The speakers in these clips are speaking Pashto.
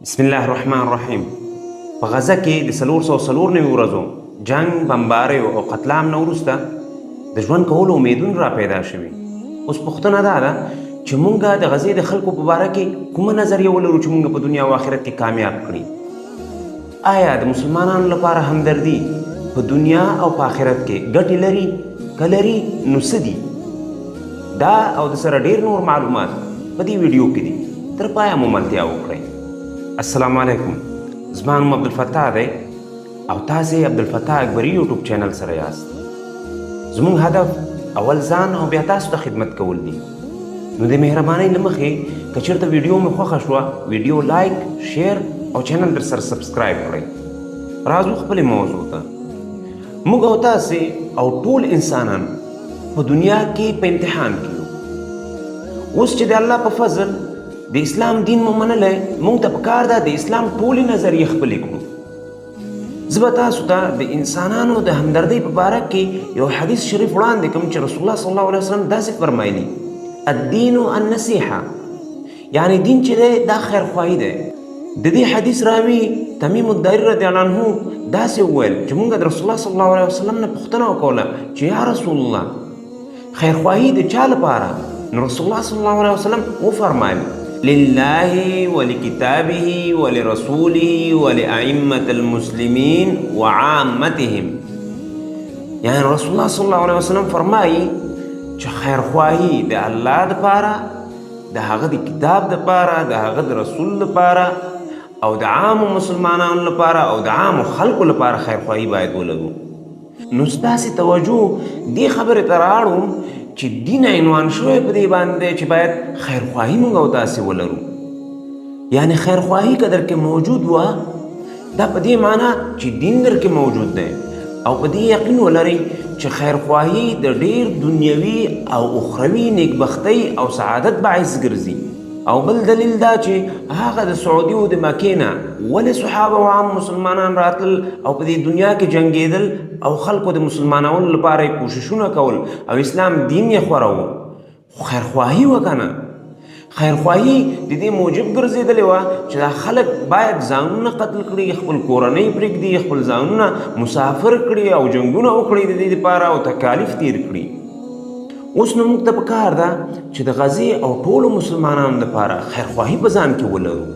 بسم الله الرحمن الرحیم. په غزه کې د 494 ورځو جنګ، بمباریو او قتل عام نه وروسته د ژوند کولو امیدونه را پیدا شوي. اوس پوښتنه دا ده چې مونږ د غزې د خلکو په باره کې کومه نظریه ولرو چې مونږ په دنیا او آخرت کې کامیاب کړي؟ آیا د مسلمانانو لپاره همدردي په دنیا او په آخرت کې ګټې لري؟ که لري نو څه دي؟ دا او د سره ډیر نور معلومات په دې ویډیو کې دي، تر پایه مو ملتیا وکړئ. السلام علیکم، زما نوم عبدالفتاح دی او تاسې عبدالفتاح اکبري یوټیوب چینل سره یاست. زموږ هدف اول ځان او بیا تاسو ته خدمت کول دي. نو د مهربانۍ له مخې که چېرته ویډیو مو خوښه شوه، ویډیو لایک، شیر او چینل در سره سبسکرایب کړئ. راځو خپلې موضوع ته. موږ او تاسې او ټول انسانان په دنیا کې په امتحان کې یو. اوس چې د الله په فضل د اسلام دین مو منلی، موږ ته پکار ده د اسلام ټولې نظریې خپلې کړو. زه به تاسو ته د انسانانو د همدردۍ په باره کې یو حدیث شریف وړاندې کوم چې رسول الله صلی الله علیه وسلم داسې فرمایلي: الدین النصیحه، یعنی دین چې دی دا خیرخواهي دی. د دې حدیث راوي تمیم الداري رضی الله عنه داسې وویل چې موږ د رسول الله صلی الله علیه وسلم نه پوښتنه وکوله چې یا رسول الله، خیرخواهي د چا لپاره؟ نو رسول الله صلی الله علیه وسلم وفرمایل: لله ولکتابه ولرسوله ولأئمة المسلمین وعامتهم. یعنی رسول الله صلی الله علیه وسلم فرمایي چې خیرخواهي د الله دپاره، د هغه د کتاب دپاره، د هغه د رسول دپاره او د عامو مسلمانانو لپاره او د عامو خلکو لپاره خیرخواهي باید ولرو. نو ستاسې توجه دې خبرې ته رااړوم چې دین عنوان شوی په دې باندې چې باید خیرخواهي موږ او تاسې ولرو. یعنی خیرخواهي که در کې موجود وه، دا په دې معنا چې دین در کې موجود دی، او په دې یقین ولرئ چې خیرخواهي د ډېر دنیوي او اخروي نیکبختۍ او سعادت باعث ګرځي. او بل دلیل دا چې هغه د سعودي او د مکې نه ولې صحابه او عام مسلمانان راتلل او په دې دنیا کې جنګېدل او خلکو د مسلمانولو لپاره یې کوششونه کول او اسلام دین یې خوراوه، خو خیرخواهي وه که نه؟ خیرخواهي د دې موجب ګرځېدلې وه چې دا خلک باید ځانونه قتل کړي، خپل کورنۍ پرېږدي، خپل ځانونه مسافر کړي او جنګونه وکړي د دې لپاره او تکالیف تیر کړي. اوس نو موږ ته پکار ده چې د غزې او ټولو مسلمانانو لپاره خیرخواهي په ځان کې ولرو،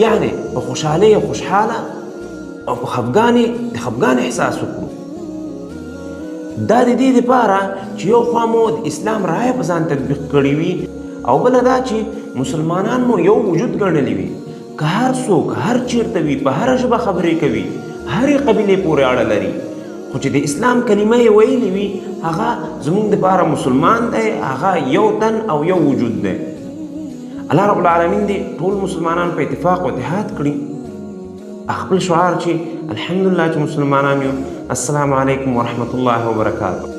یعنې په خوشحالۍ خوشحاله او په خفګان د خفګان احساس وکړو. دا د دې لپاره چې یو خوا مو د اسلام رایه په ځان تطبیق کړې وي او بله دا چې مسلمانان مو یو وجود ګڼلی وي. که هر څوک هر چیرته وي، په هره ژبه خبرې کوي، هرې قبیلې پورې اړه لري، خو چې د اسلام کلمه یې ویلې وي، هغه زموږ دپاره مسلمان دی، هغه یو تن او یو وجود دی. الله رب العالمین دې ټول مسلمانان په اتفاق او اتحاد کړي. خپل شعار چې الحمدلله چې مسلمانان یو. السلام علیکم ورحمت الله وبرکاته.